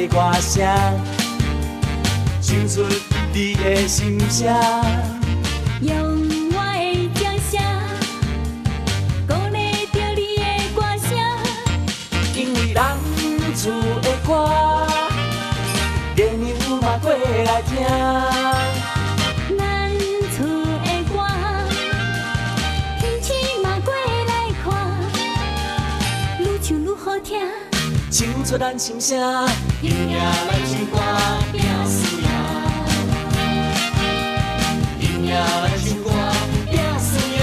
的歌聲，唱出你的心聲。用我的掌聲，鼓勵著你的歌聲。因為人厝的歌，月娘嘛過來聽。咱厝的歌，天氣嘛過來看，愈唱愈好聽。唱出咱心聲，贏贏來唱歌拼輸贏，贏贏來唱歌拼輸贏。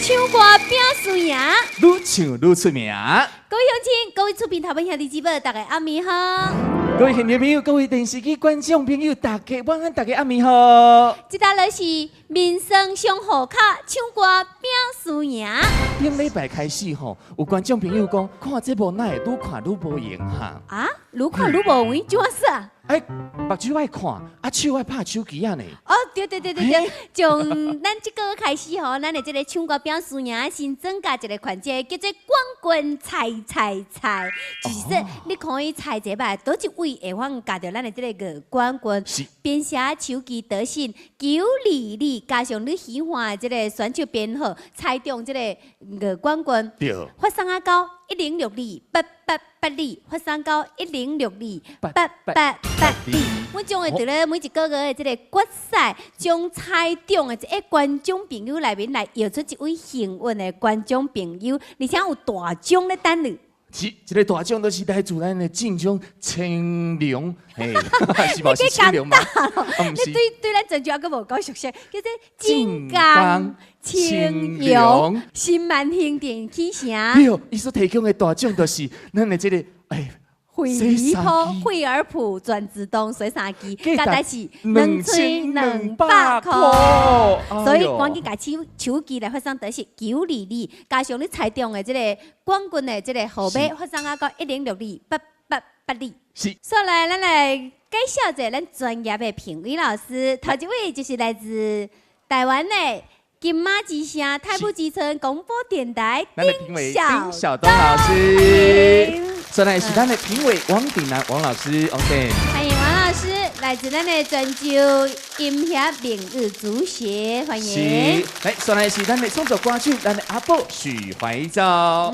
唱歌拼輸贏，愈唱愈出名。各位鄉親，各位厝邊頭尾兄弟姊妹，大家暗暝好。各位現場朋友，各位電視機觀眾朋友，大家晚安，大家暗暝好。這搭來是民生商戶卡唱歌拼輸贏。頂禮拜開始吼，有觀眾朋友講，看這部哪會愈看愈無閒哈？啊，愈看愈無閒，怎啊說啊？哎，目睭愛看，啊手愛拍手機仔呢。哦，對對對對對，從咱這個開始吼，咱的這個唱歌拼輸贏新增加一個環節，叫做冠軍猜猜猜，就是說你可以猜這擺佗一位會當共著咱的這個冠軍，編寫手機短信922，加上你喜歡的這個選手編號，猜中這個冠軍，發送啊到10628882，發送到10628882。阮將會佇咧每一個月的這個決賽，將猜中的一個觀眾朋友內面來搖出一位幸運的觀眾朋友，而且有大獎咧等你。是，這個大獎都是來自咱的晉江青龍，嘿，是無是青龍嗎？你對對咱泉州猶閣無夠熟悉，叫做晉江青龍新萬興電器城。對，伊所提供的大獎就是咱的這個，哎。惠而浦，惠而浦全自動洗衫機，價值是2200塊，所以趕緊共手機來發送短信922，加上你猜中的這個冠軍的這個號碼，發送啊到10628882。是。所以來，咱來介紹一下咱專業的評委老師，頭一位就是來自台灣的金馬之聲、泰埔之春廣播電台丁曉東老師。再來是咱的評委王鼎南王老師，OK。歡迎王老師，來自咱的泉州音協名譽主席，歡迎。是，來，再來是咱的創作歌手，咱的阿寶許懷昭。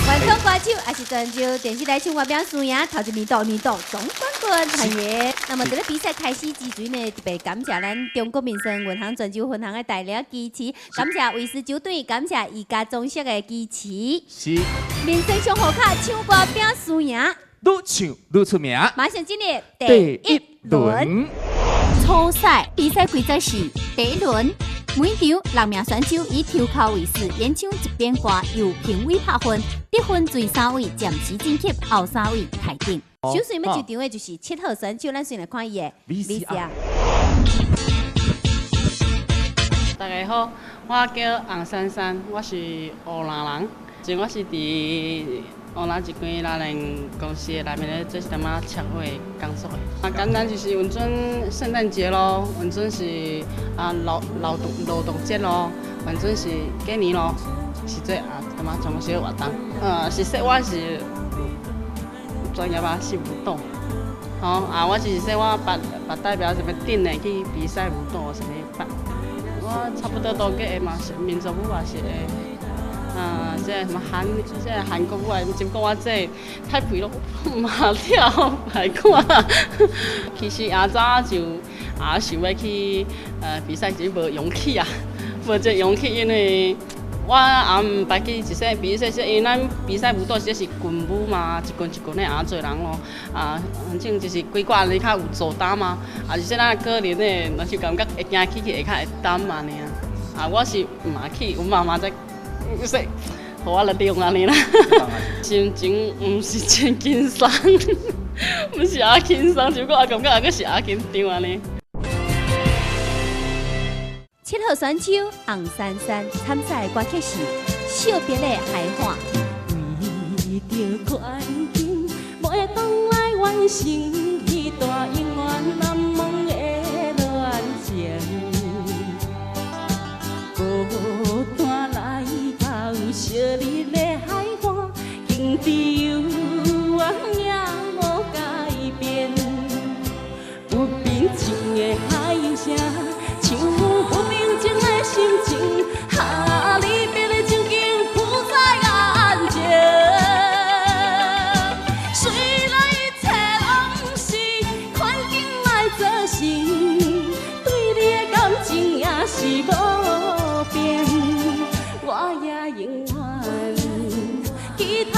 原創歌手也是泉州電視台唱歌拼輸贏頭一年度年度總冠軍，歡迎。那麼，佇咧比賽開始之前呢，特別感謝咱中國民生銀行泉州分行的大力支持，感謝維斯酒店，感謝宜家裝飾的支持。是。民生商戶卡唱歌拼輸贏，愈唱愈出名。馬上進入第一輪初賽，比賽規則是第一輪。每場六名選手以抽鬮為序演唱一遍歌，由評委拍分，得分前三位暫時晉級，後三位汰等。首先欲入場的就是7號選手，咱先來看伊的 VCR。大家好，我叫洪珊珊，我是湖南人，前我是佇湖南一間拉鏈公司的內面咧做一點仔策劃工作的。啊，簡單就是運準聖誕節咯，運準是啊勞動節咯，運準是過年咯，是做啊一點仔裝修活動。是說我是專業啊，是舞蹈。吼啊，我是說我捌捌代表啥物鎮的去比賽舞蹈啥物捌。我差不多都會嘛，是民族舞也是會。啊，這個什麼韓，這個韓國舞啊，只不過我這太肥咯，嘛跳歹看。其實也早就也想欲去比賽，只是無勇氣啊，無這勇氣，因為我也毋捌去一些比賽，因為咱比賽舞蹈是是群舞嘛，一群一群的也濟人咯。啊，反正就是幾掛人較有負擔嘛，啊是說咱個人的，若是感覺會驚起去會較會擔嘛爾。啊，我是毋嘛去，阮媽媽才說，予我來用按呢啦。心情毋是真輕鬆，毋是也輕鬆，只不過也感覺猶閣是也緊張按呢。7號選手洪珊珊參賽的歌曲是《惜別的海岸》。為著環境，無會當來完成彼段永遠難忘的戀情。孤單來昔日的海岸，情只有影无改变。不平静的海洋声，像不平静的心情，啊，离别的情景浮在眼前。虽然一切拢是环境来造成，对你的感情也是无变，我也永远期待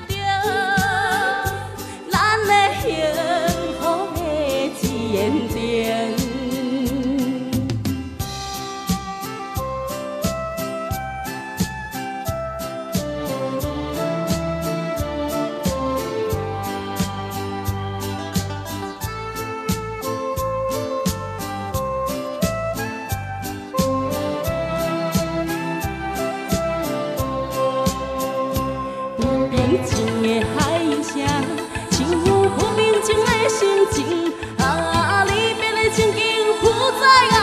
著咱的幸福的前程。不平静的海洋声，像不平静的心情，啊，离别的情景浮在眼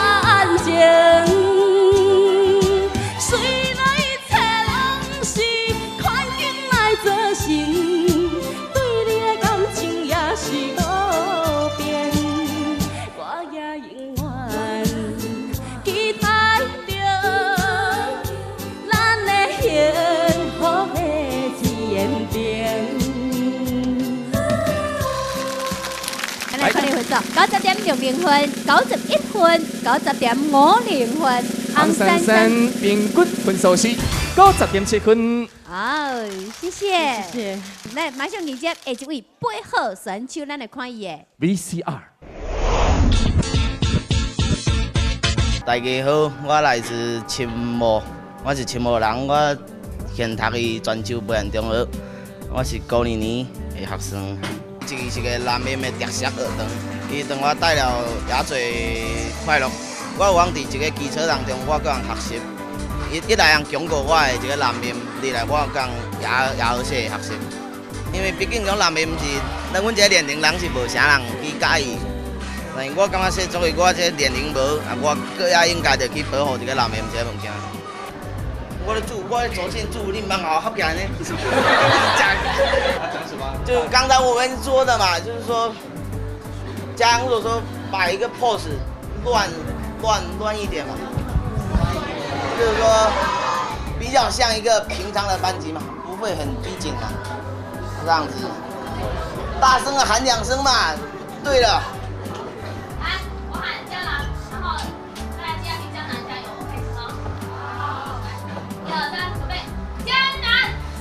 前。虽然一切拢是环境来造成，对你的感情也是无变，我也永远期待著咱的幸福的前程。咱来看你分数，90.60分、91分、90.50分。洪珊珊平均分数是90.7分。好，谢谢。谢谢。来，马上迎接下一位八号选手，咱来看伊的。 VCR。大家好，我来自青茂，我是青茂人，我现读伫泉州培元中学，我是高二年的学生。这个是个南面的特色学堂，伊对我带了也济快乐。我有讲伫一个基础当中，我阁人学习。一来人强过我的一个南面，二来我阁人也好势学习。因为毕竟讲南面是，咱阮这个年龄人是无啥人去佮意。但是我感觉说，作为我这个年龄无，啊，我阁也应该著去保护这个南面这个物件。我咧煮，我咧左进煮，你毋通互我合起来呢？讲什么？就刚才我们说的嘛，就是说，嘉如果说摆一个 pose，乱乱乱一点嘛，就是说比较像一个平常的班级嘛，不会很拘谨嘛，这样子，大声的喊两声嘛。对了。来，我喊江南，然后大家记得替江南加油，开始吗？好，来，一二三，准备，江南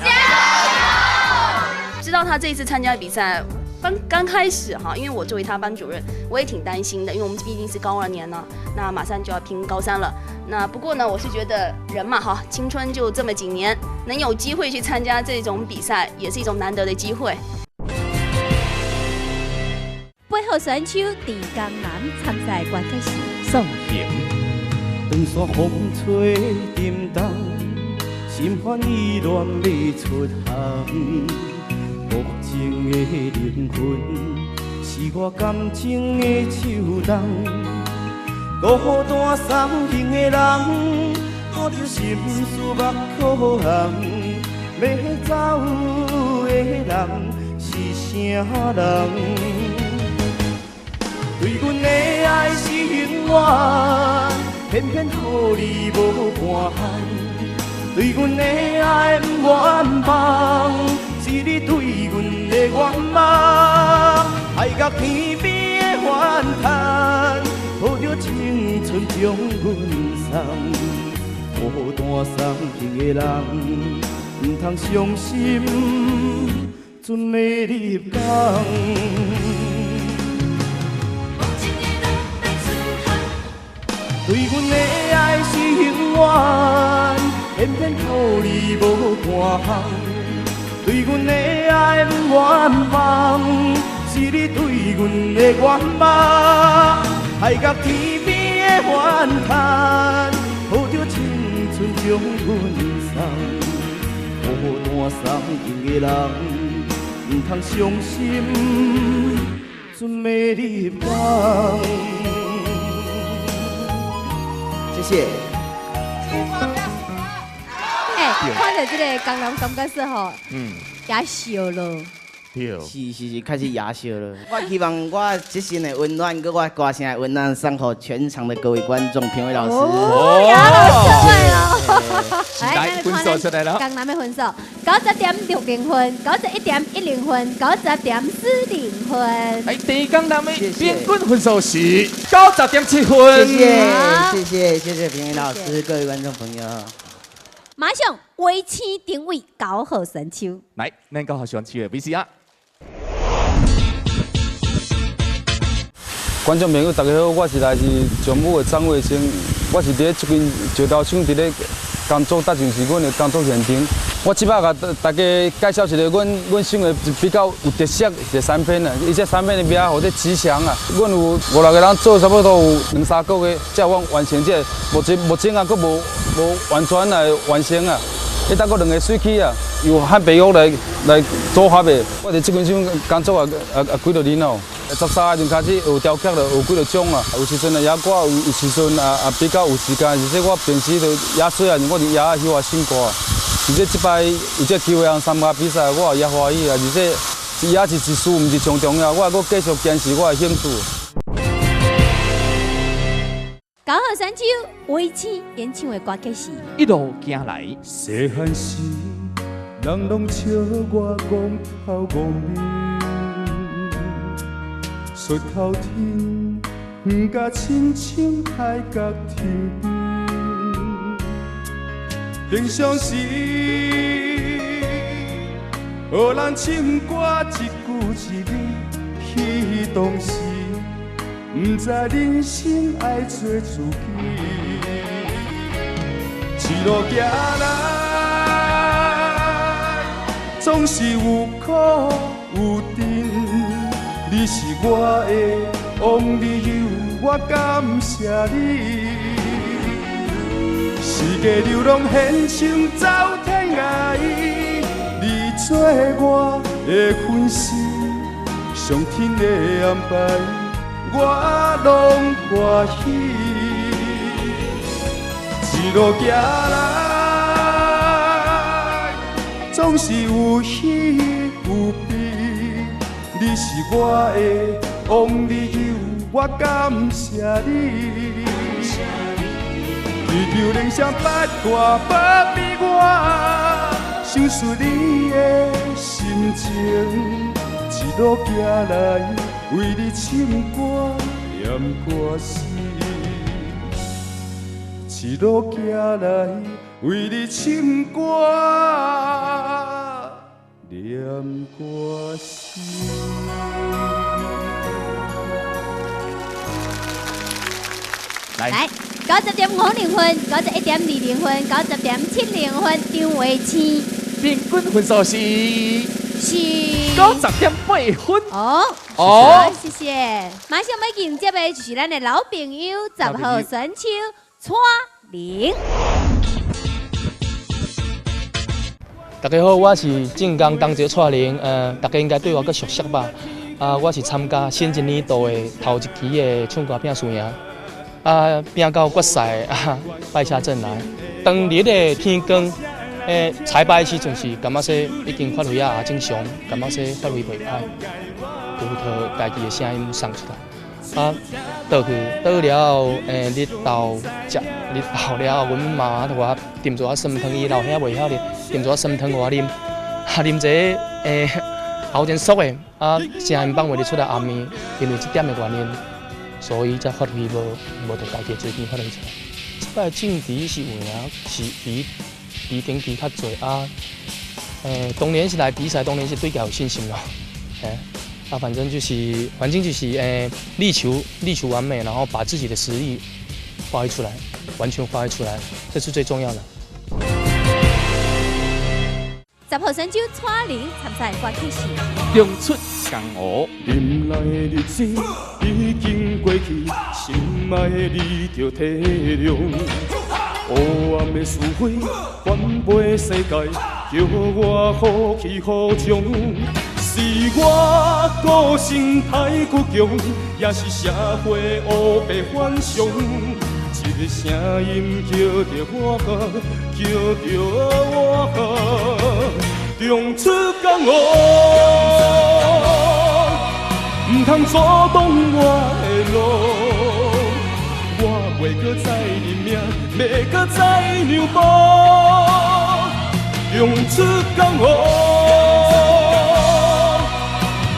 加油！知道他这一次参加比赛，刚刚开始哈，因为我作为他班主任，我也挺担心的，因为我们毕竟是高二年呢，那马上就要拼高三了。那不过呢，我是觉得人嘛哈，青春就这么几年，能有机会去参加这种比赛，也是一种难得的机会。八号选手郑江南参赛关键是送行。长山风吹沉重，心烦意乱欲出航。薄情的灵魂，是我感情的树洞。孤单送行的人，看著心事目眶红。欲走的人是啥人？对阮的爱是永远，偏偏予你无半项。对阮的爱不愿放，是你对阮的愿望。海角天边的反弹，抱着青春将阮送。孤单送行的人，毋通伤心，准欲入港。对阮的爱是永远，偏偏予你无半项。对阮的爱不愿放，是你对阮的愿望。海角天边的反弹，抱著青春将阮送。孤单送行的人，毋通伤心，准欲入港。谢谢。哎，看著這个江南感覺說吼，也笑了。對，是是是，開始啞笑了。我希望我這身的溫暖，佮我歌聲的溫暖，送予全場的各位觀眾、評委老師。哦，也老出來了。來，分數出來了。江南的分數90.60分，91.10分，90.40分。哎，第江南的平均分數是90.7分。謝謝謝謝謝謝評委老師，各位觀眾朋友。馬上衛星定位九號選手。來，咱九號選手的 VCR。觀眾朋友，大家好，我是來自上武的張衛星，我是佇咧這間石頭廠佇咧工作，搭就是阮的工作現場。我這擺共大家介紹一個阮省的比較有特色一個產品啊，伊這產品的名號做吉祥啊。阮有五六個人做，差不多有兩三個月才有完成這個，目前啊，閣無完全來完成啊。伊等閣兩個喙齒啊，由漢白玉來組合的。我佇這間廠工作啊幾多年咯。13歲就開始學雕刻了，學幾多種啊。有時陣啊，野歌有時陣啊比較有時間，而且我平時就野水啊，我就野休啊唱歌啊。而且這擺有這機會通參加比賽，我也歡喜啊。而且也是一事，毋是上重要，我還閣繼續堅持我的興趣。九號選手維持演唱的歌曲是《一路行來》。細漢時，人攏笑我戇頭戇面，出頭天，遠甲親像海角天邊。平常時，予人唱歌一句一字，彼當時。毋知人生愛做自己，一路行來，總是有苦有甜。你是我的 Only you，我感謝你。四界流浪现场走天涯，你做我的分身，上天的安排。我攏歡喜，一路行來，總是有喜有悲。你是我的 Only you，我感謝你。地球连声八卦无比我，想述你的心情，一路行來。為你唱歌念歌詞，一路行來為你唱歌念歌詞。來，90.50分，91.20分，90.70分，張維清。平均分數是。是90.8分哦哦，謝謝。馬上欲迎接的就是咱的老朋友10號選手蔡玲。大家好，我是晉江東石蔡玲，大家應該對我閣熟悉吧？啊，我是參加新一年度的頭一期的唱歌拼輸贏，啊，拼到決賽啊，敗下陣來。當日的天光。彩排時陣是感覺說已經發揮啊正常，感覺說發揮袂歹，有靠家己的聲音送出來。啊，倒去倒了後，日頭食日頭了後，阮媽媽就予我斟一仔酸湯，伊老兄袂曉咧，斟一仔酸湯予我啉，啊，啉這個喉真縮的，啊，聲音放袂得出來暗暝，因為這點的原因，所以才發揮無佇家己的水平發揮出來。這擺政治是有影是比頂期較濟啊，當然是來比賽，當然是對家有信心咯，啊，反正就是，力求完美，然後把自己的實力發揮出來，完全發揮出來，這是最重要的。10號選手蔡玲參賽歌曲是《中出江湖》。忍耐的日子已經過去，心愛的你著體諒。黑暗的是非，反背世界，叫我好气好将。是我个性太倔强，也是社会乌白反常。一个声音叫著我，叫著我，重出江湖，毋通阻挡我的路。我袂阁再认命，袂阁再让步，重出江湖，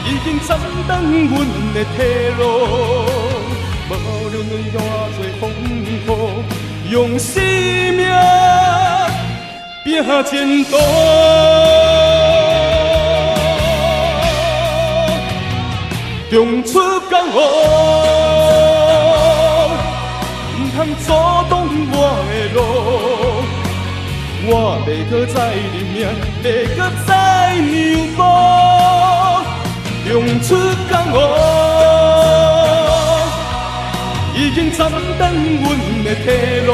已经斩断阮的退路。无论有偌济风雨，用生命拼前途。重出江湖，毋通阻挡我的路。我袂阁再认命，袂阁再让步，重出江湖。已经斩断阮的退路，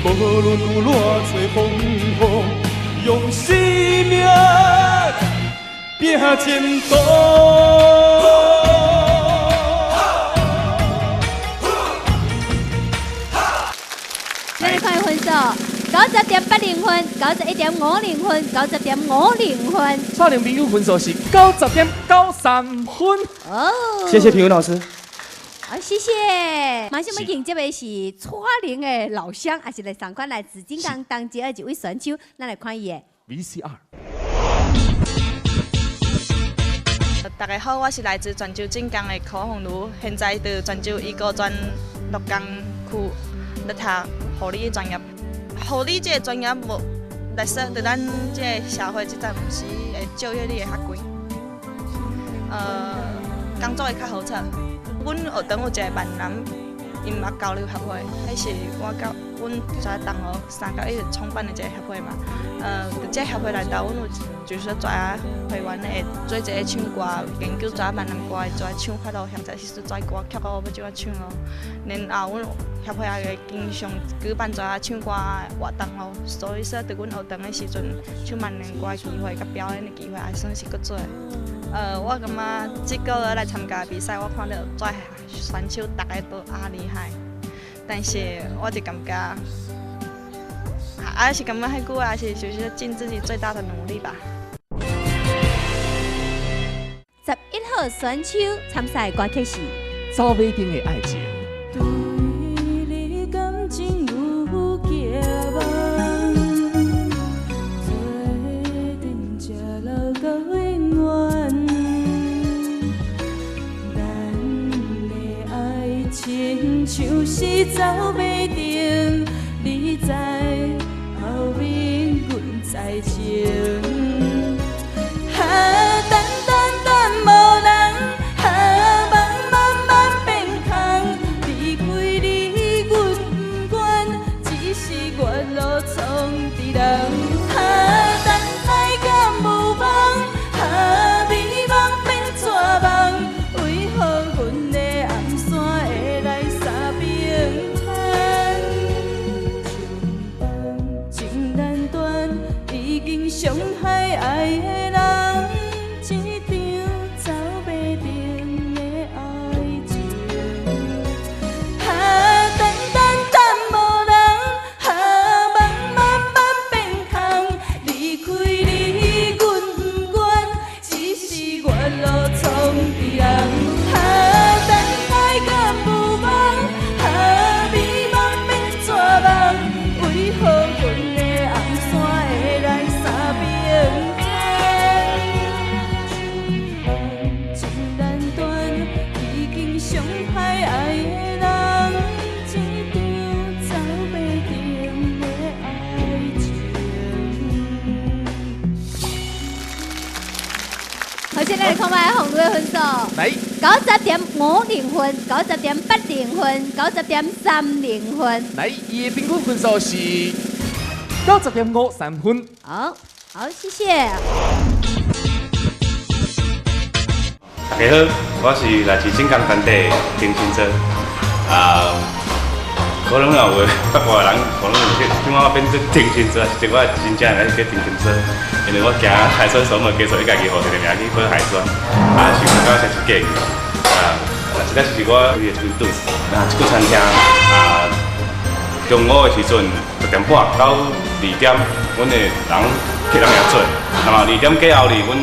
无论有偌济风雨，用生命拼前途。咱来看分数，90.80分，91.50分，90.50分。少年朋友分数是90.93分。哦，谢谢评委老师。好，谢谢。马上要迎接的是蔡玲的老乡，也是来上款来自晋江东街的一位选手，咱来看伊的 VCR。大家好，我是来自泉州晋江的柯凤如，现在伫泉州医高专鹿港区咧读护理专业。护理这个专业无来说，伫咱这个社会这阵时的就业率会较悬，工作会较好找。阮学堂有一个闽南音乐交流协会，彼是我佮阮遮同学三甲一创办的一个协会嘛。伫这协会内底，阮有就是说遮会员会做一个唱歌，研究遮闽南歌的遮唱法咯，或者是说遮歌曲哦，欲怎啊唱咯。然后阮协会也会经常举办遮唱歌活动咯，所以说伫阮学堂的时阵，唱闽南歌的机会佮表演的机会也算是阁济。我感觉这个月来参加比赛，我看到这选手逐个都啊厉害，但是我就感觉，还是感觉彼句话是就是尽自己最大的努力吧。11号选手参赛歌曲是《走马灯的爱情》。对你感情有寄望，做阵才留到永远。咱的爱亲像是走马灯，你在后面，阮在前。啊，等等等无人，啊，梦慢慢变空，离开你阮不愿，只是月路创治人。啊，等待敢有梦，啊，美梦变绝望，为何阮的暗线会来三边牵？情难断，已经伤害爱的人。一场走马灯的爱情，啊，等等等无人，啊，梦慢慢变空，离开你阮不愿，只是月路创治人。啊，等待敢有梦，啊，美梦变绝望，为何阮的红线会来三边牵？情难断，已经伤害爱的人，一场走马灯的爱情。好，现在来看覓红女的分数。来，90.50分，90.80分，90.30分。来，伊的平均分数是90.53分。好，好，谢谢。大家好，我是来自晋江当地的丁新洲。啊，可能也有北部的人可能会听我变做丁新洲，实际我真正来叫丁新洲，因为我行海选所嘛，加做伊家己号一个名去考海选，啊，想不到才是假去。啊，实在是我伊的团队，啊，这个餐厅啊，中午的时阵10点半到2点，阮的人客人也多。那麼2點過後哩，阮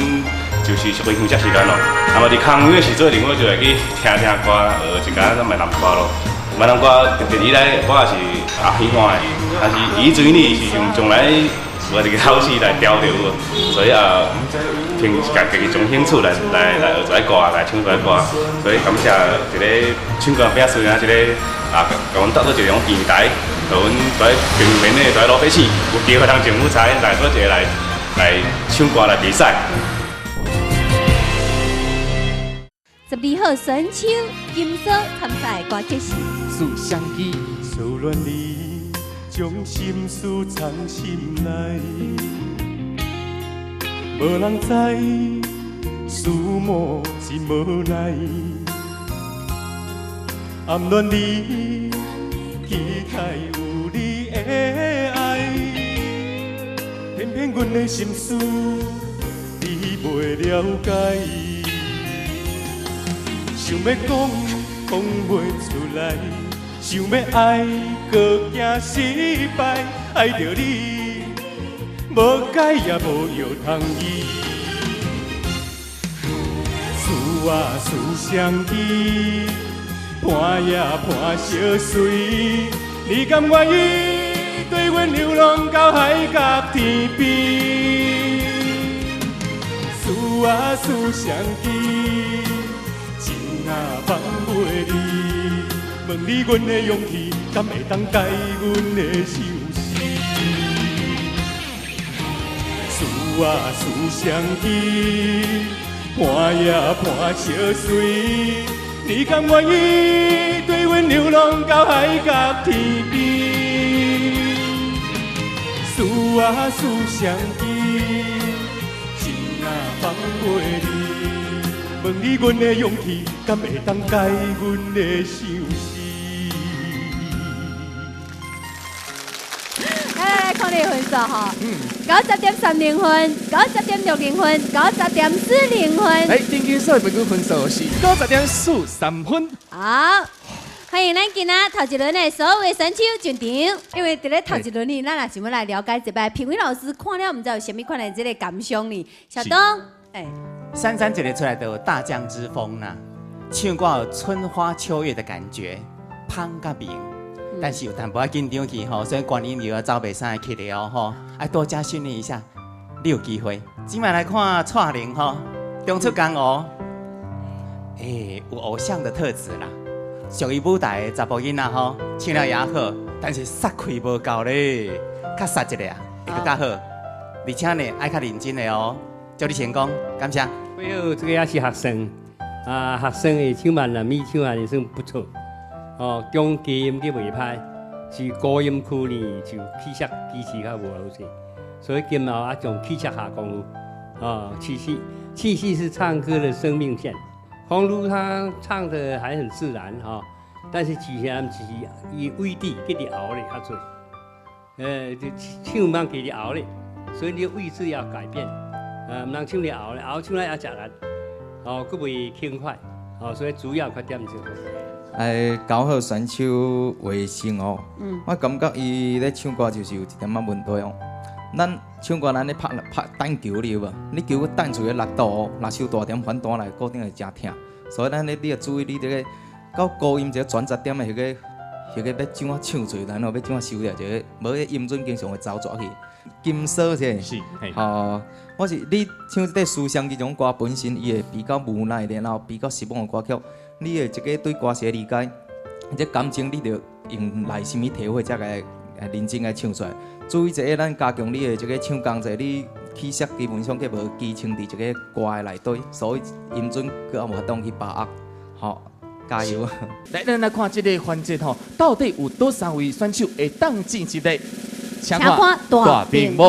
就是屬於休息時間咯。那麼佇空餘的時陣，阮就會去聽聽歌，學一寡咱閩南歌咯。閩南歌特別以來，我也是也喜歡的，但是以前呢是用將來有一個老師來調著，所以啊，憑家己種興趣來學這个歌，來唱這个歌，所以感謝這个唱歌拼輸贏這个啊，共阮搭做一個平台，予阮在平民的在老百姓有機會通政府才來做一个來唱歌來比賽。12號選手金鎖參賽歌曲是《思相記》。思戀你，將心事藏心內，無人知，思母真無奈。暗戀你，期待有你的愛，偏偏阮的心事，你袂了解。想欲講，講袂出來；想欲愛，閣驚失敗。愛著你，無解也無藥通醫。思啊思相記，伴也伴相隨。你甘願意綴阮流浪到海角天邊？思啊思相記。放袂離，問你阮的勇氣，敢會當解阮的相思？思啊思相記，伴也伴相隨。你甘願意綴阮流浪到海角天邊？思啊思相記，情啊放袂離。問你，阮的勇氣，敢會當解阮的相思？來來來，看你的分數吼，90.30分，90.60分，90.40分。來，丁金鎖的平均分數是90.43分。好，歡迎咱今仔頭一輪的所有的選手進場，因為佇咧頭一輪呢，咱也想欲來了解一擺，評委老師看了，毋知有啥物款的這个感想呢？小東，欸。珊珊姐姐出來都有大將之風啦，唱歌有春花秋月的感覺，芳甲明，但是有淡薄仔緊張去吼，所以觀音又要走袂使去了吼，愛多加訓練一下，你有機會。這擺來看蔡玲吼，中出江湖，欸，有偶像的特質啦，屬於舞台的查甫囡仔吼，唱了也好，但是殺氣無夠咧，較殺一下會閣較好，而且呢愛較認真的哦。祝你成功，感謝。哎呦，這個也是學生啊，學生的唱閩南語唱還是算不錯。哦，中低音的袂歹，是高音區呢就氣息支持較無好勢，所以今後啊從氣息下功夫。哦，氣息，氣息是唱歌的生命線。洪如他唱的還很自然哈，但是其實是伊位置佮佇喉咧較濟，就唱毋通佮佇喉咧，所以你位置要改變。毋通唱佇喉咧，喉唱來也食力，哦，閣袂輕快，哦，所以主要缺點就是。9號選手魏生哦，我感覺伊咧唱歌就是有一點仔問題哦。咱唱歌，咱咧拍拍彈球，你有無？你球彈出的力度哦，若傷大點反彈來，固定會誠疼。所以咱咧，你要注意，你這個到高音一個轉折點的彼個欲怎啊唱出，然後欲怎啊收掉，這个，無彼音準經常會走轉去。金鎖者是，吼，我是你唱這个思想這種歌本身，伊會比較無奈，然後比較失望的歌曲，你的這個對歌詞的理解，這感情你著用內心去體會，才會認真來唱出來。注意一下，咱加強你的這個唱功者，你氣息基本上閣無支撐佇這个歌的內底，所以音準閣無法度去把握，吼。加油！來，咱來看這个環節吼，到底有多少位選手會當晉級的？請看大屏幕。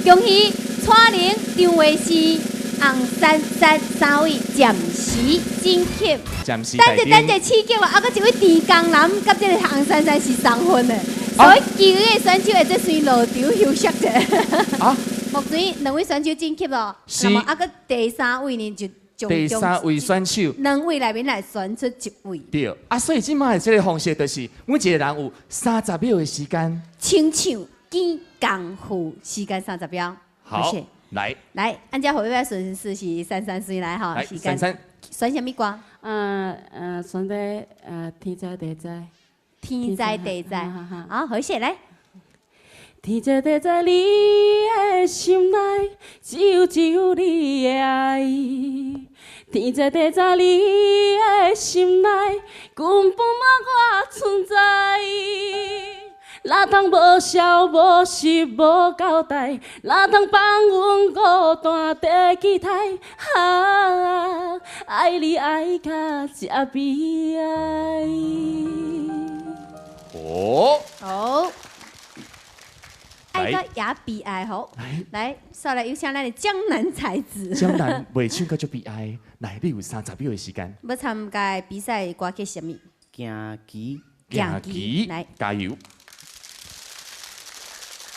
恭喜蔡玲、張衛詩、洪珊珊三位暫時晉級。暫時。等一等一，刺激哦！啊，閣一位田江南佮這个洪珊珊是同分的，所以其餘的選手會使隨落場休息者。啊！目前兩位選手晉級咯，那麼啊，閣第三位呢就第三位選手，兩位內面來選出一位。對，啊，所以這擺的這个方式就是，每一个人有30秒的時間。清唱見功夫，時間30秒。好，來，來，按照後尾順序是珊珊先來吼，來，珊珊。選啥物歌？選擇天知地知。天知地知。好，好勢來。天知地知，你的心內只有只有你的愛。天知地知，你的心內根本無我存在。哪通無笑無實無交代？哪通放阮孤單在期待？啊，愛你愛甲這悲哀。哦，好。愛到也悲哀吼，來，煞來有請咱的江南才子。江南袂唱閣足悲哀，來，你有30秒的時間。欲參加比賽歌曲啥物？行棋，行棋，來，加油！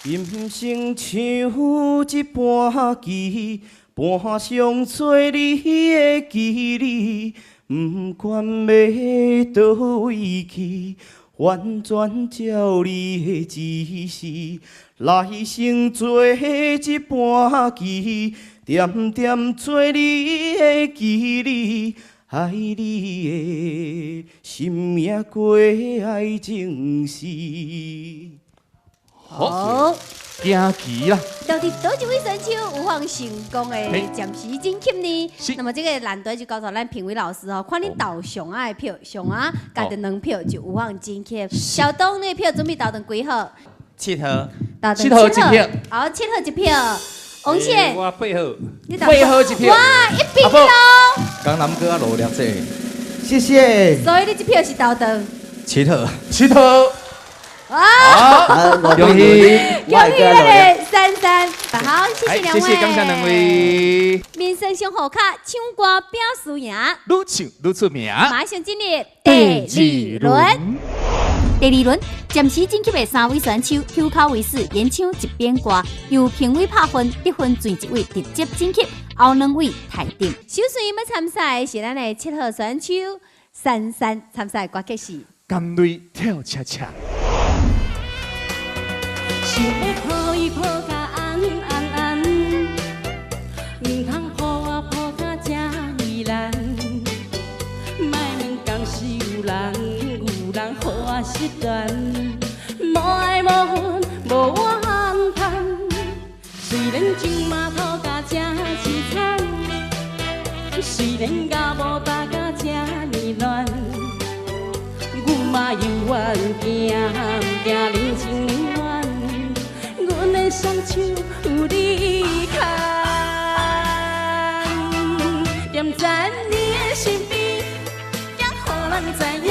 人生像一盤棋，盤上做你的棋子，不管欲佗位去，完全照你的指示。來生做一盤棋，恬恬做你的棋子，愛你的心命過愛情死。好，行棋啦！到底佗一位選手有法成功的暫時晉級呢？那麼這個難題就交予咱評委老師哦，看你投上仔的票，上仔加著兩票就有法晉級。小東，你的票準備投佗幾號？7號， 7號一票。好，7號一票。王憲，我8號，你8號一票。哇，一比咯。江南哥努力者，謝謝。所以你這票是投佗7號，7號。啊！恭喜！恭喜咱的珊珊，好，謝謝兩位，謝謝感謝兩位。民生生活卡唱歌表輸贏，愈唱愈出名。馬上進入第二輪。第二輪暫時晉級的三位選手，口口為四，演唱一邊歌，由評委拍分，得分前一位直接晉級，後兩位汰陣。首先欲參賽的是咱的7號選手珊珊，參賽歌曲是《甘蕊跳恰恰》。想欲抱伊抱甲安安安，毋通抱我抱甲這呢難。莫問敢是有人，有人予我失戀，無愛無恨無怨嘆。雖然情嘛吐甲這凄慘，雖然甲無搭甲這呢亂，阮嘛猶原行，毋驚人情冷暖。阮的雙手有你牽，踮在你的身邊，才予人知影，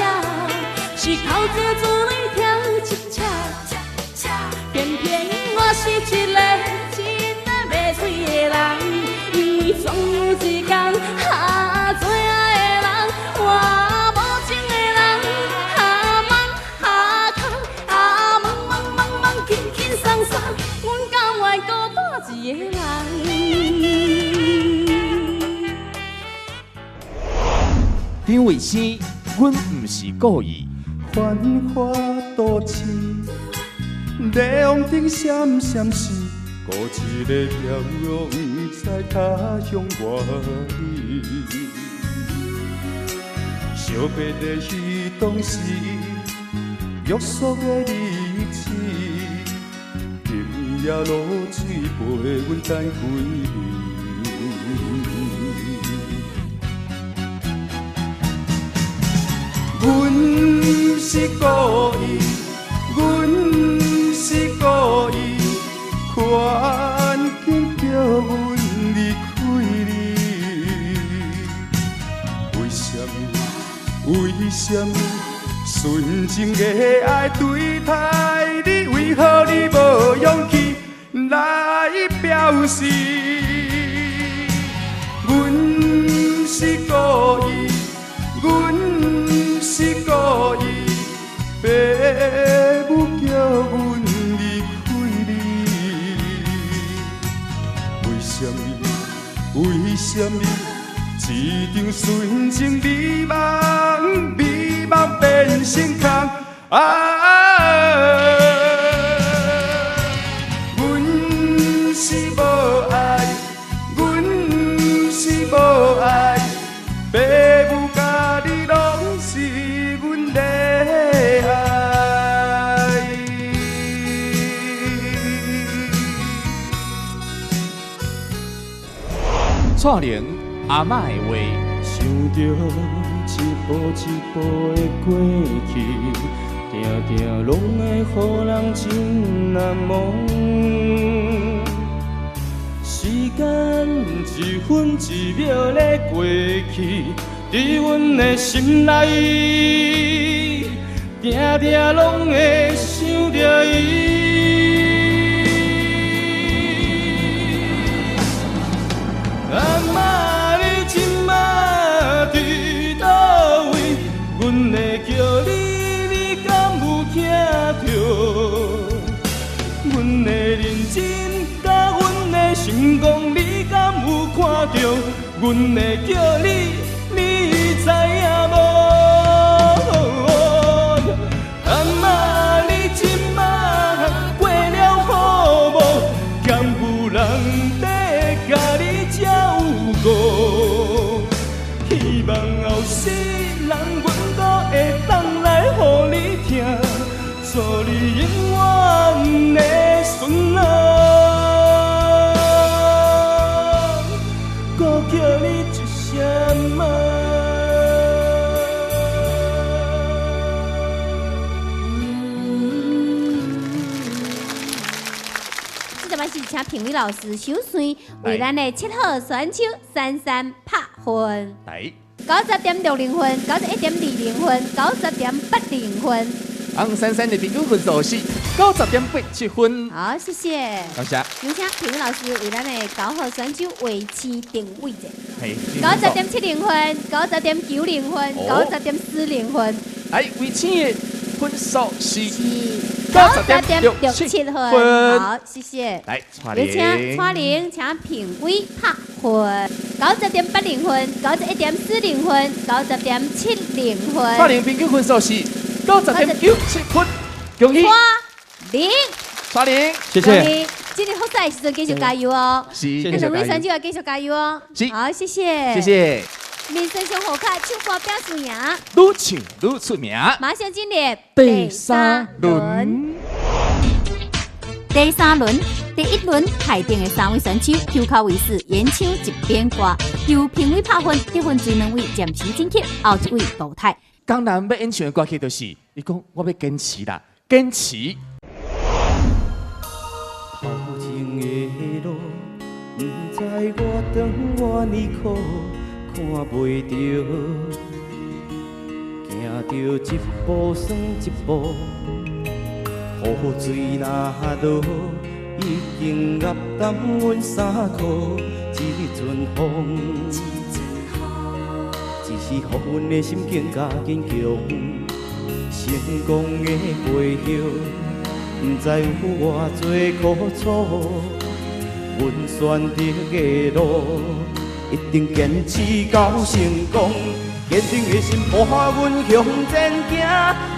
是口子珠淚跳恰恰。偏偏我是一个真的袂水的人，因為總有一天，啊，最愛的人，我無情的人，啊茫啊空啊茫茫茫茫輕輕鬆鬆，阮甘願孤單一个人。張衛生，阮毋是故意。繁華都市，霓虹燈閃閃閃，孤一个飄浪在他鄉外里。惜別的彼當時，約束的日子，今夜露水陪阮等幾暝。阮毋是故意，阮毋是故意，環境叫阮離開你。為什麼？為什麼？純情的愛對待你，為何你無勇氣來表示？阮毋是故意，阮毋是故意，爸母叫阮離開你。為什麼？為什麼？一一场纯情美梦，美梦变成空。啊，阮是无爱，阮是无爱，爸母佮你拢是阮的爱。蔡玲阿嬷的话，想著一步一步的过去，定定拢会予人真难忘。时间一分一秒咧过去，伫阮的心内，定定拢会想著伊。阿嬷，你这马伫佗位？阮会叫你，你敢有听著？阮的认真佮阮的成功，你敢有看著？阮会叫你，你知影无？阿嬷，你这马过了好无？敢有人在共你照顾？希望后世人，阮阁会当来予你疼，做你永远的孙仔，阁叫你一声妈。这摆是请评委老师首先为咱的7号选手珊珊拍分。来。90.60分，91.20分，90.80分。红珊珊的平均分数是90.87分。好，谢谢。感谢。有请评委老师为咱的9号选手画星定位者。90.70分，90.90分，90.40分。来，为星的分数是90.67分。好，谢谢。来，有请蔡玲，请评委拍分。90.80分，91.40分，90.70分。蔡玲平均分数是90.97分，恭喜！蔡玲，蔡玲，谢谢。今日复赛的时阵继续加油哦！是，两位选手也继续加油哦！好，谢谢。谢谢。民生上好卡唱歌表输赢，愈唱愈出名。马上进入第三轮。第三轮，第一轮排定的三位选手，抽卡位是演唱一边歌，由评委拍分，得分最两位暂时晋级，后一位淘汰。江南要演唱的歌曲就是，伊讲我要坚持啦，坚持。头前的路，不知我长偌尼苦，看袂著，行著一步算一步。雨水若落，已经压澹阮衫裤。这阵风，只是予阮的心更加坚强。成功的背后，不知有偌济苦楚。阮选择的路，一定坚持到成功。坚定的心伴阮向前行，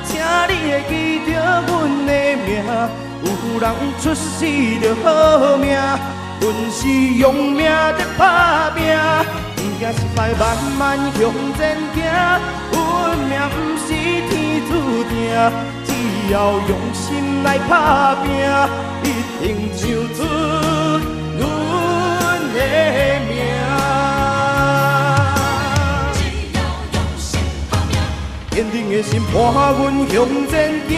请你会记著阮的名。有人出世就好命，阮是用命在打拼，不惊失败，慢慢向前行。运命不是天注定，只要用心来打拼，一定唱出阮的名。坚定的心伴阮向前行，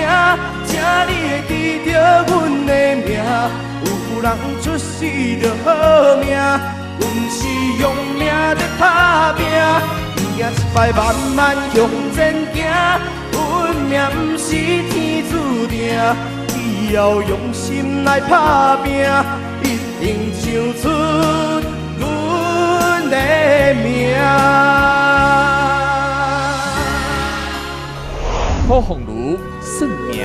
请你会记著阮的名。有人出世就好命，阮是用命在打拼，不惊失败，慢慢向前行。运命不是天注定，只要用心来打拼，一定唱出阮的名。柯凤如算命。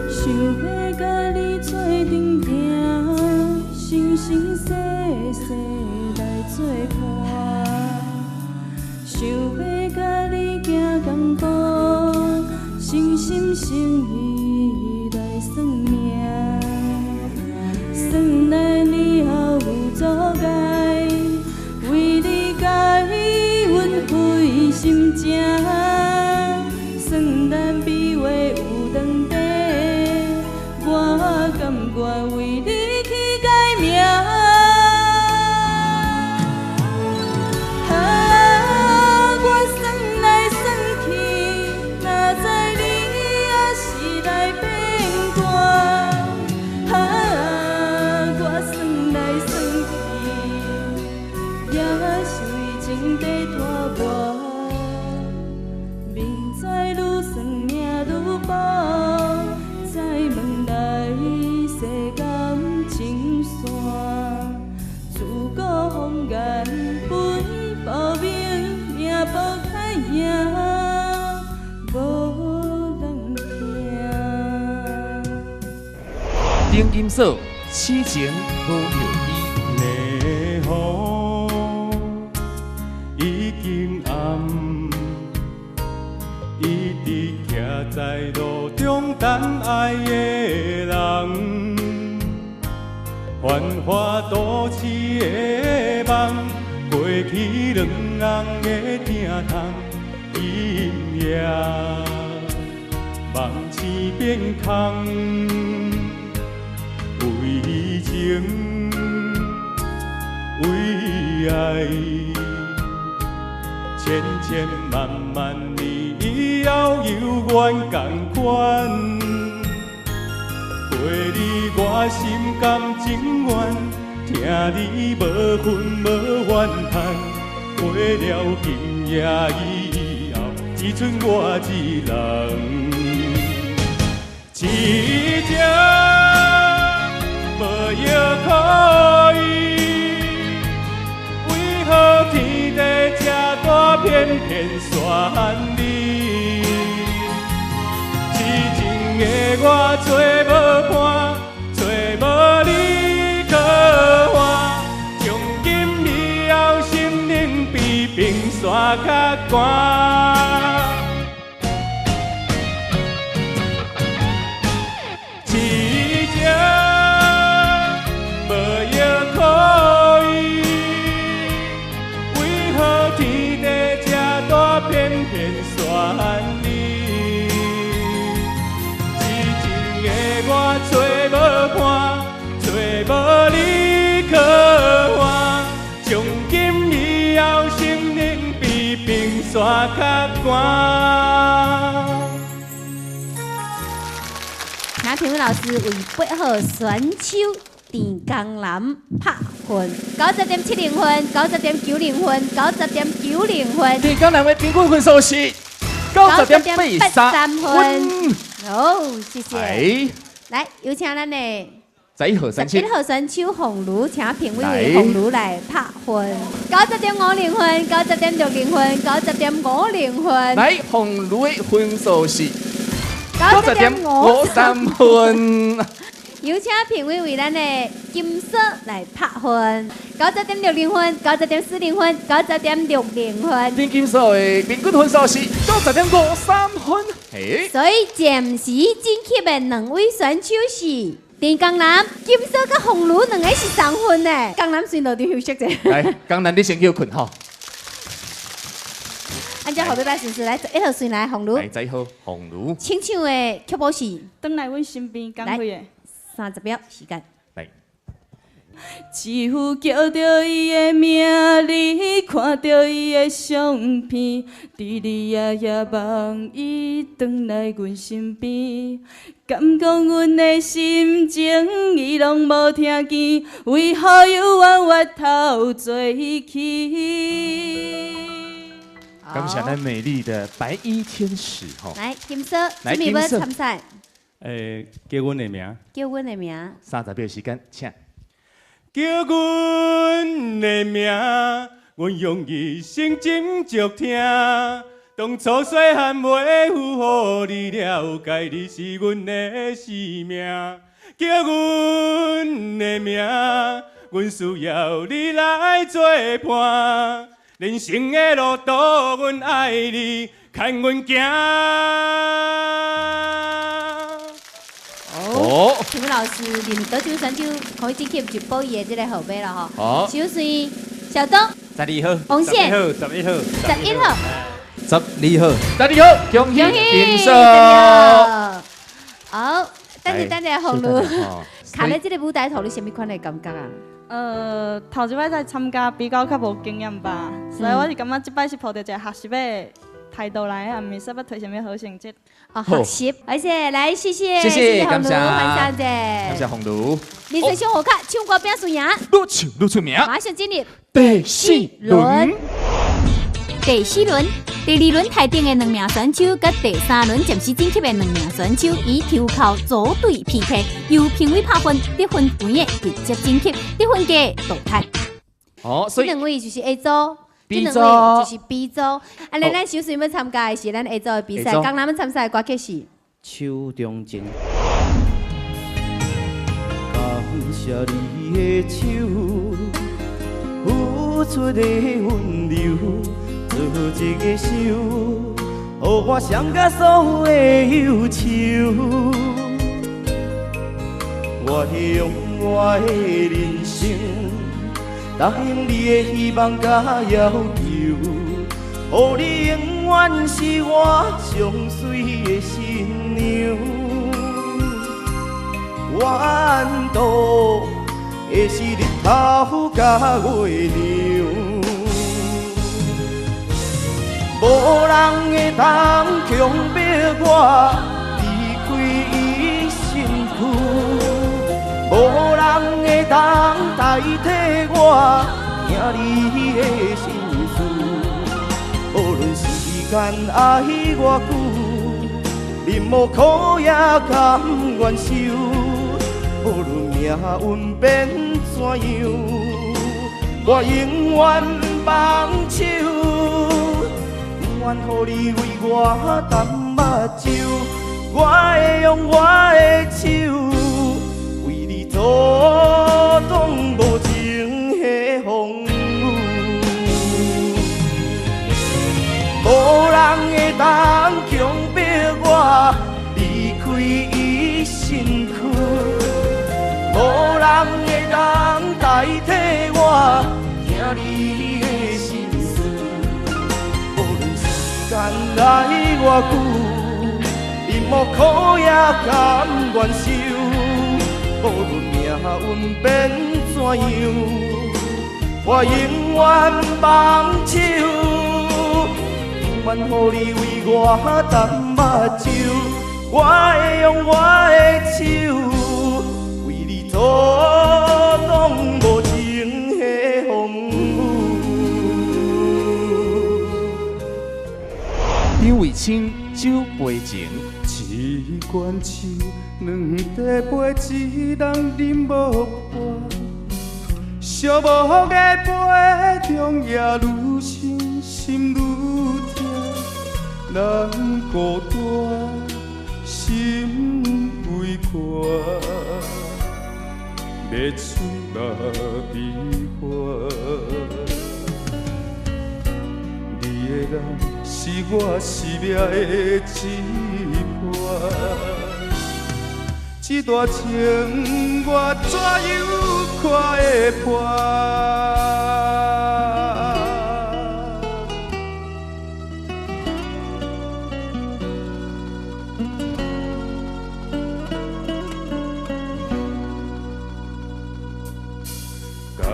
想欲佮你做阵行，生生世世来作伴。算来年后有阻碍，为你改阮费心情，算咱比话有长短，我甘愿为你去改名。啊，我算来算去，哪知你也是来变卦。啊，我算来算去，也是为情在拖磨。明知愈算命愈薄，再问来世感情线。自古风言分不明，命无较赢，无人听。丁金锁，痴情无药医。的雨已经暗，一直徛在路中等爱的人，繁华都市的梦，过去两人的疼痛，今夜梦醒变空，为情为爱，千千万万年以后犹原仝款。陪你我心甘情愿，疼你无恨无怨叹。过了今夜以后，只剩我一人。痴情无药可医，为何天地这大，偏偏选你？痴情的我找无伴，找无你可换。从今以后，心灵比冰山较寒。痴情无药可医，为何天地这大，偏偏选你？痴情的我找无伴，找无你可换。从今以后，心灵比冰山较寒。请评委老师为8号选手郑江南拍分，90.70分，90.90分，90.90分。郑江南的平均分数是90.83分。好，谢谢。哎，来，有请咱的11号选手11号选手凤如，请评委为凤如来拍分，90.50分，90.60分，90.50分。来，凤如的分数是90.53分。有请评委为咱的金锁来拍分，90.60分，90.40分，90.60分。丁金锁的平均分数是90.53分。嘿，所以暂时晋级的两位选手是郑江南、金锁佮凤如两个是同分的。江南先落场休息者。来，江南你先叫困吼。按照后尾摆顺序来，11号顺来凤如。来，11号凤如。请唱的曲目是。转来阮身边，讲几个。30秒时间。来。似乎叫著伊的名字，看著伊的相片，日日夜夜望伊转来阮身边，敢讲阮的心情伊拢无听见，为何犹原越头做去？感谢咱美丽的白衣天使吼。来，金锁，准备欲参赛。叫阮的名。叫阮的名。30秒时间，请。叫阮的名，阮用一生斟酌听。当初细汉袂赴，予你了解，你是阮的生命。叫阮的名，阮需要你来作伴。人生的路途，阮爱你，牵阮行。哦，哦，评委老师，认佗一位选手可以进去就报伊的这个号码了吼。好小水小东， 12号，王宪11号， 11号， 12号， 12号，恭喜金十硕。二号。好，等下等下，红稍茹等下吼，卡咧这个舞台头，你啥物款的感觉啊？头一摆来参加比较较无经验吧，所以我是感觉这摆是抱著一个学习的态度来，也毋是说欲提啥物好成绩。哦，学习，而且来谢谢谢谢，红茹，感谢，欢小姐，感谢红茹。人生小贺卡，唱歌拼输赢，愈唱愈出名。马上进入第四轮。第四轮，第二轮台顶的两名选手，佮第三轮暂时晋级的两名选手，以抽鬮组队 PK，由评委拍分，得分悬的直接晋级，得分低淘汰。哦，所以这两位就是 A 组。 B 这组两位就是 B 组，啊，咱小水欲参加的是咱 A 组的比赛， A 组江南欲参赛的歌曲是。手中情。感谢你的手，付出的温柔，做一个手，予我伤甲所有的忧愁。我会用我的人生，答应你的希望佮要求，予你永远是我上水的新娘。愿赌的是日头佮月亮，无人会当强迫我离开伊身躯，无人会当代替我听你的心事。无论时间爱偌久，忍无苦也甘愿受。无论命运变怎样，我永远放手，不愿予你为我担目睭，我会用我的手为你阻挡无情的风雨。无人会当强迫我离开伊身躯，无人会当代替我听你的心事。无论时间来偌久，忍无苦也甘愿受。无论命运变怎样，我永远放手。不愿予你为我担目睭，我会用我的手为你阻挡无情的风雨。张卫青、酒杯情。一罐酒，两茶杯，一人饮无半。寂寞的杯中夜愈深，心愈痛。人孤单，心悲寒，泪水嘛悲欢。你的人是我生命的一半，这段情我怎样看会破？同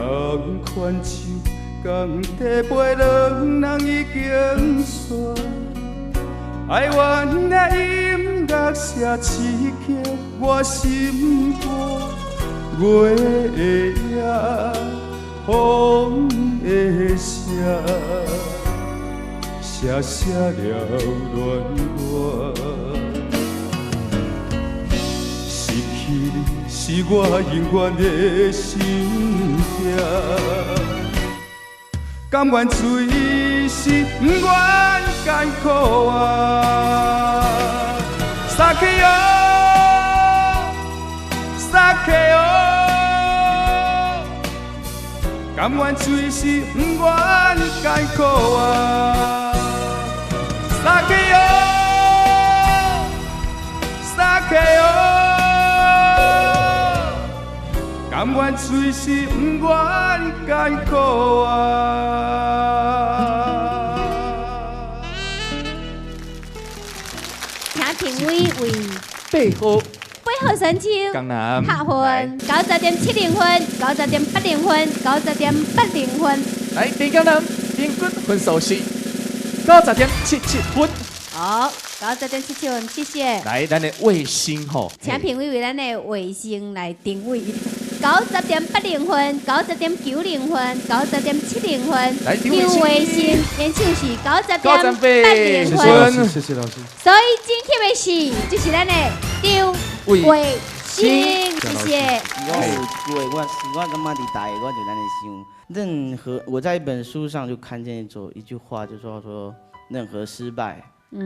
款酒，同茶杯，两人已经散。哀怨的音乐声刺激我心肝，月的影，风的声，声声缭乱我。失去你是我永远的心痛，甘愿随时不愿艰苦啊。撒开哦，撒开哦，甘愿随时不愿艰苦啊。撒开哦，撒开哦。甘愿随时不愿艰苦啊。请评委为八号。八号选手江南拍分90.70分，90.80分，90.80分。来，林江南平均分数是90.77分。好，90.77分，谢谢。来，咱的卫星吼，请评委为咱的卫星来定位。90.80分，90.90分，90.70分。来，张卫星，演唱是90.80分。谢谢老师。所以晋级的是，就是咱的张卫星，谢谢。我有一句话，我感觉伫大个，我就按呢想。任何我在一本书上就看见一句话，就说任何失败，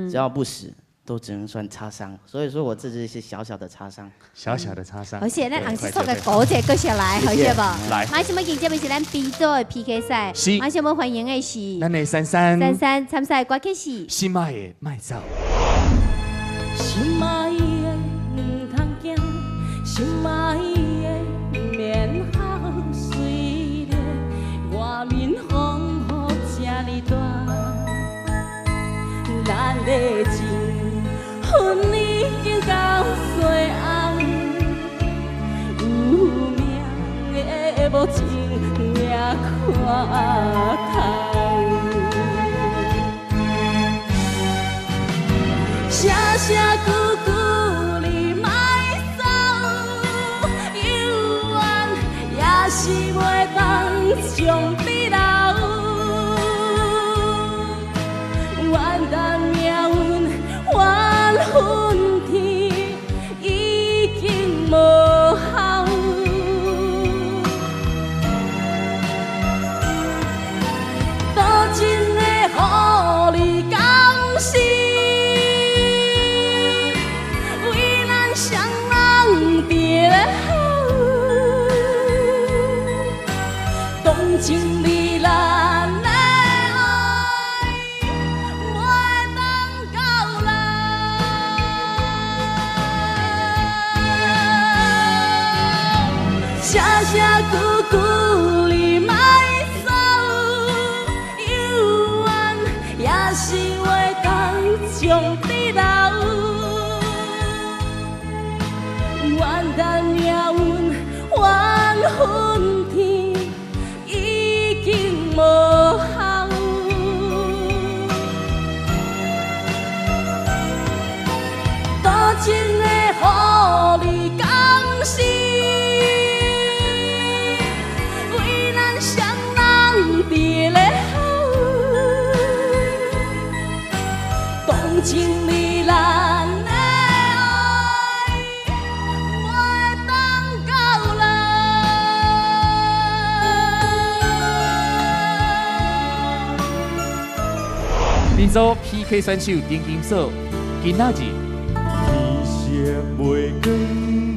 只要不死，都只能算擦伤。所以说我这是一些小小的擦伤，小小的擦伤。好谢，咱红色的狗者继续来，好谢无？来，马上欲迎接的是咱 B 组的 PK 赛。是。马上欲欢迎的是。咱的珊珊。珊珊参赛歌曲是。心爱的莫走。心爱的毋通惊，心爱的免哭，虽然外面风雨这呢大，咱的情分已经到最后，有命的无情也看透。声声句句你莫走，犹原也是袂当将你留。怨咱命运，怨恨天，已经无效。多情的予你共死。为咱双人伫咧好，当情你咱的爱袂当到老。声声句句你莫走，犹原也是袂当将你留。怨咱命运，怨恨天，已经无效。多情的予你共死，为咱双人伫咧好，当情你咱的爱袂当到老。 B 组 PK 选手丁金锁，今仔日。天色袂光，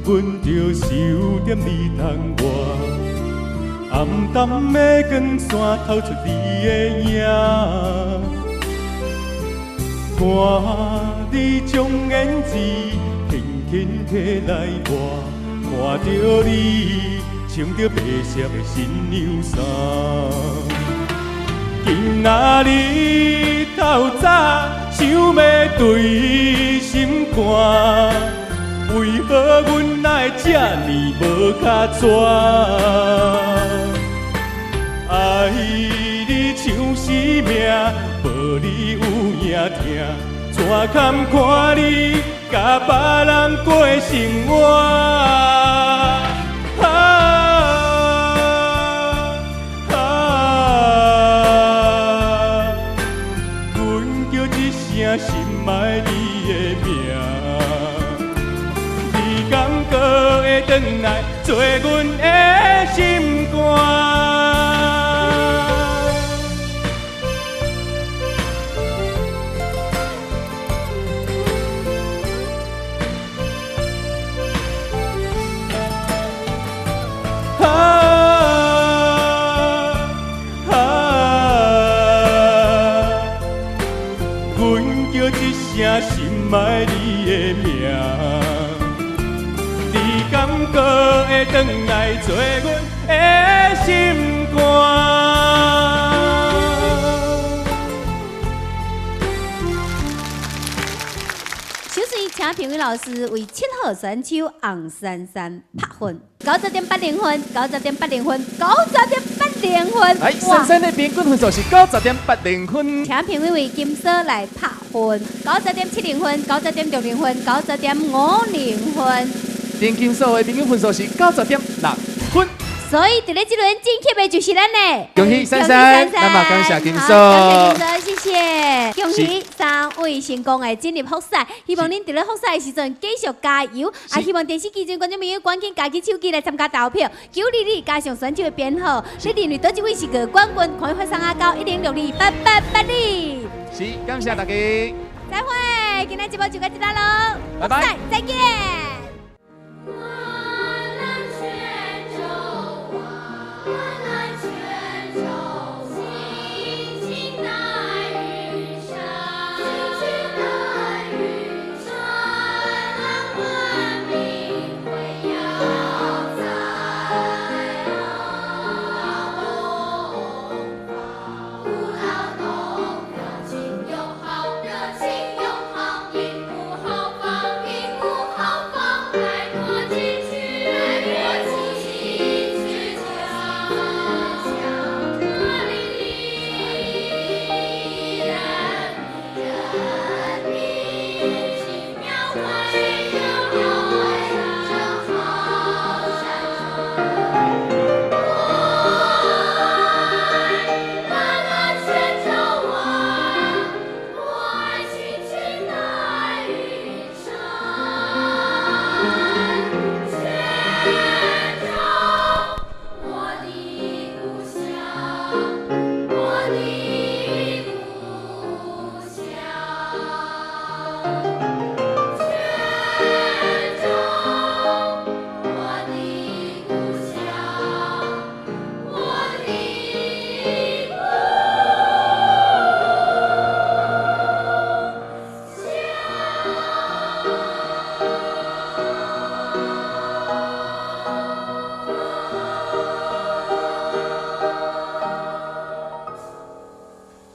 阮就想念你窗外。暗淡的光线透出你的影，看你将胭脂轻轻提来抹，看著你穿著白色的新娘衫。今仔日透早想欲对心肝，为何阮会这呢无跤纸？爱你像是命，无你有影疼，怎堪看你共别人过生活？啊啊！阮叫一声心爱你的名，你敢阁会转来做阮的心肝？啊啊！阮叫一声心爱你的名，你敢阁阁会转来做阮的心肝。首先，请评委老师为七号选手洪珊珊拍分，90.80分，90.80分，90.80分。来，珊珊的平均分数是90.80分。请评委为金锁来拍分，90.70分，90.60分，90.50分。林金锁的平均分数是90.6分。所以，伫咧这轮晋级的就是咱的，恭喜珊珊，那么感谢金好锁，感谢金锁，谢谢。恭喜三位成功的进入复赛，希望恁伫咧复赛的时阵继续加油。啊，希望电视机前观众朋友赶紧拿起手机来参加投票，922加上选手的编号，你认为佗一位是个冠军？可以发送啊到10628882。是，感谢大家。再会，今仔节目就到这啦咯，拜拜复赛再见。我